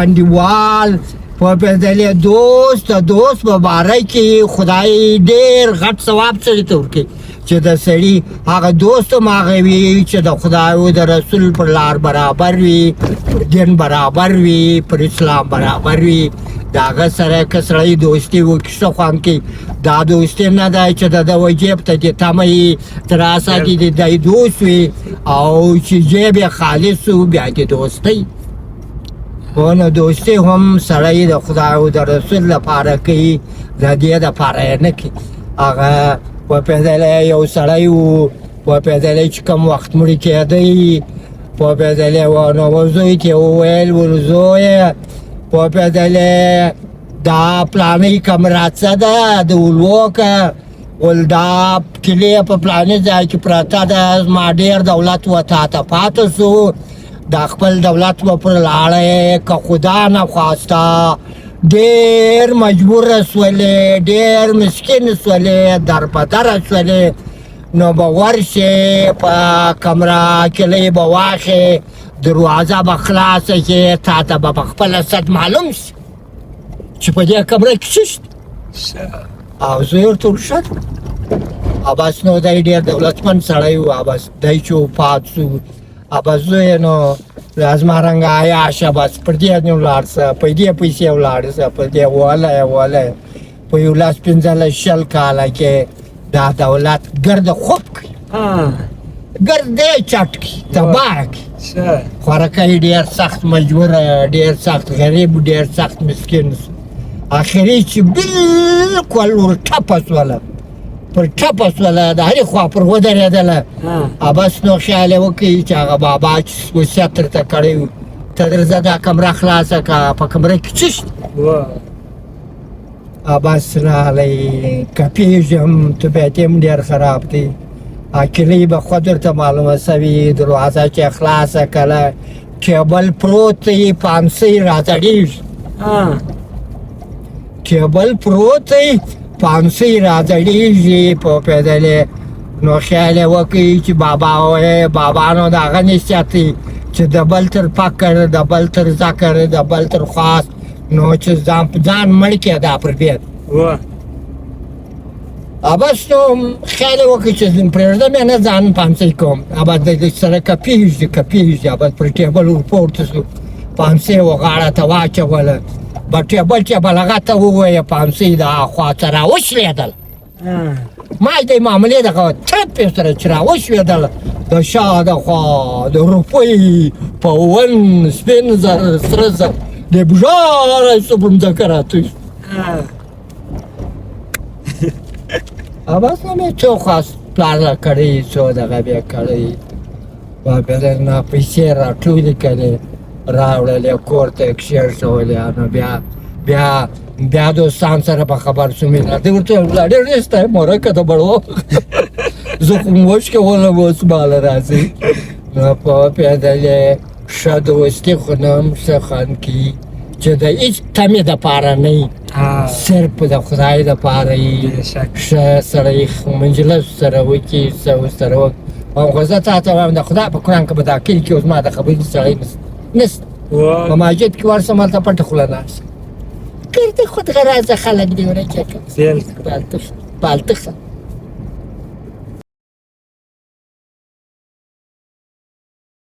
انډیوال په پیدلې دوست د دوست په باره کې خدای ډېر غټ ثواب سړي ته ورکوي چې د سړي هغه دوست هم هغه وي چې د خدای او د رسول پر لار برابر وي، پر دین برابر وي، پر اسلام برابر وي. د هغه سره که سړی دوستي وکړي ښه خوند کوي. دا دوستي نه ده چې د ده و جیب ته دې تمه وي، تر اسه دې د دی دوست وي او چې جیب یې خالص و بیا دې دوستۍ. نو دوستي هم سړی د خدای او د رسول لپاره کوي، د دې لپاره یې نه کوي. هغه وپېدلی یو سړی و، وپېدلی چې کوم وخت مړ کېدی، وپېدلی و نو زوی ته یې وویل ور زویه وپېدلی دا پلانۍ کمره څه ده د ولوکه، ول دا کلې په پلاني ځای کې پرته ده، زما ډېر دولت و تا ته پاتې سو، دا خپل دولت به پر لاړی، که خدا نه خواسته ډېر مجبور سولې، ډېر مسکین سولې، در په در سولې، نو به ورشې په کمره کلۍ به واخې، دروازه به خلاصه شي، تا ته به په خپله صد معلوم شي چې په دې کمره کې څه شته. او زه یې ورته ورښه او بس نو دی ډېر دولتمند سړی و. او بس دی چې وفات سو، او بس زوی یې نو زما رنګه عیاشه بس پر دې نو ولاړ سه، په دې پیسې ولاړ سه، په دې وله وله په یو لس پنځلس شل کاله کې دا دولت ګرد خوب کړي، ګرد یې چټ کړي، تباه کړي. خورکی ډېر سخت مجبور، ډېر سخت غریب، ډېر سخت مسکین سو. اخري چې بالکل ور ټپه سوله، پر ټپه سوله، د هرې خوا پر ودرېدله. بس نو خیال یې وکړي چې هغه بابا چې وصیت درته کړی و، ته درځه دا کمره خلاصه که، په کمره کې څه شته؟ بس راغلی کپېږم، طبیعت یې هم ډېر خراب دی، کلۍ به خود درته معلومه سوي، دروازه چې خلاصه کړه ټیبل پروت دی، پانسۍ راځړېږي، ټیبل پروت دی، پانسۍ راځړېږي په پیدلې. نو خیال یې وکړي چې بابا وایي، بابا نو د هغه نصیحت دی چې د بل تر فکر، د بل تر ذکر، د بل تر خواست، نو چې ځان په ځان مړ کړې دا پر بېد. بس نو خیال یې وکړ چې پرېږدم یې نه، ځان پانسۍ کوم. بس د سره کپېږي کپېږي، بس پر ټیبل ورپورته شو، پانسۍ یې وغاړه ته واچوله، په ټیبل چې به لغته ووایې پانسۍ د خوا ته راوشلېدل. ما د معاملې دغه ترپ یې سره چې راوشلېدل، د شا د خوا د روپۍ په ون سپین زر سره زر د بژاره سو په مځکه راتوی. بس نو مې څو خواست پلار را کړی، څو دغه بیا کړی، بیا نه پیسې راټولې کړې، راوړلې کور ته یې کښېښولې. نو بیا بیا بیا دوستان سره په خبر شوم، دی ورته ویل ډېر رښتیا یم ورکه د بړو، زه خو مې وشکولم اوس ماله راځي. نو په پېدلې ښه دوستي خو نه هم ښه خوند کوي چې د هېڅ تمې دپاره نه وي، صرف د خدای دپاره وي. ښه سړی مجلس سره وکړي، څه ورسره وکړي. او خو زه تا ته وایم د خدای په قرآن کې به دا کلي کې اوس ما د خبرې سړی نشته، په مسجد کې ورسم هلته پټه خوله ناست ګرده خود غرضه خلک دي ورکه. پالتخ پالتخ.